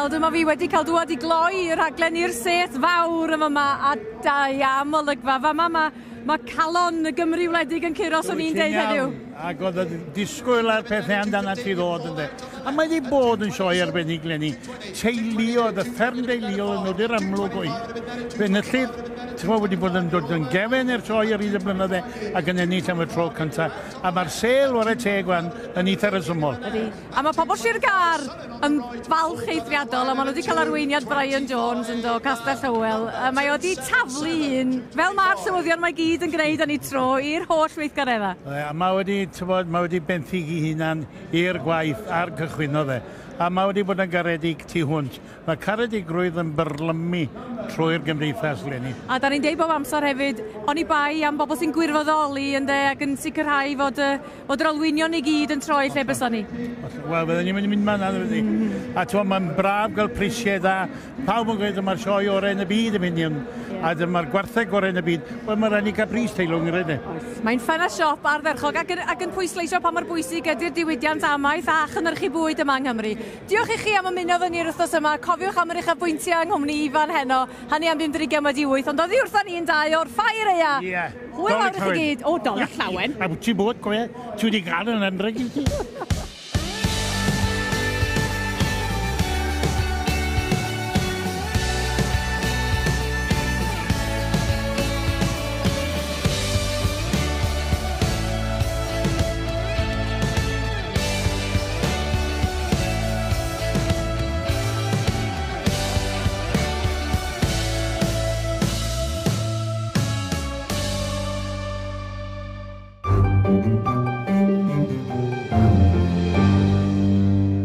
Wel, dyma fi wedi cael dŵad i gloi y rhaglen i'r set fawr yn fama, a da iawn olygfa. Fama mae calon y Gymru wledig yn curo, swn i'n deud heddiw. Ac oedd y disgwyl a'r pethau amdana ti ddod ynddo. A mae wedi bod yn sioe arbennig leni. Teuluoedd, y fferm deuluol yn dod i'r amlwg o'i. Fe enillydd, ti'n gwbod, wedi bod yn dod yn gefen i'r sioe ar hyd y blynydde ac yn ennill am y tro cyntaf. A mae'r sêl ware teg wan yn eitha resymol. Ydy. A mae pobl Sir Gâr yn falch eithriadol, a maen nhw wedi cael arweiniad Brian Jones yn do, Castell Hywel. A mae o wedi taflu un, fel mae'r llywyddion mae gyd yn gwneud yn ei tro, i'r holl weithgareddau. A mae wedi, ti'n bod, mae wedi benthyg ei hunan i'r gwaith a'r cychwynnodd e. A mae wedi bod yn garedig tu hwnt. Mae caredigrwydd yn byrlymu trwy'r gymdeithas leni. A da ni'n deud bob amser hefyd, oni bai am bobl sy'n gwirfoddoli ynde, ac yn sicrhau fod yr olwynion i gyd yn troi lle bysa ni. Wel, fydden ni'n mynd mynd ma'n fyddi. A ti'n mae'n braf gael prisiau da. Pawb yn gweud dyma'r sioe orau yn y byd yn mynd i. A dyma'r gwartheg gorau yn y byd. Wel, mae rhaid ni gael pris teilwng yn rhaid. Mae'n ffenast siop ardderchog ac yn pwysleisio pa mor bwysig ydy'r diwydiant amaeth a chynhyrchu bwyd yma yng Nghymru. Diolch i chi am ymuno efo ni'r wythnos yma. Cofiwch am yr uchafbwyntiau yng nghwmni Ifan heno, 8:35, ond oddi wrthon ni'n dau o'r ffair aeaf. Ie. Hwyl fawr i chi gyd. O, Dolig Llawen. A ti bod, cofio, ti wedi gael yn anrheg i ti.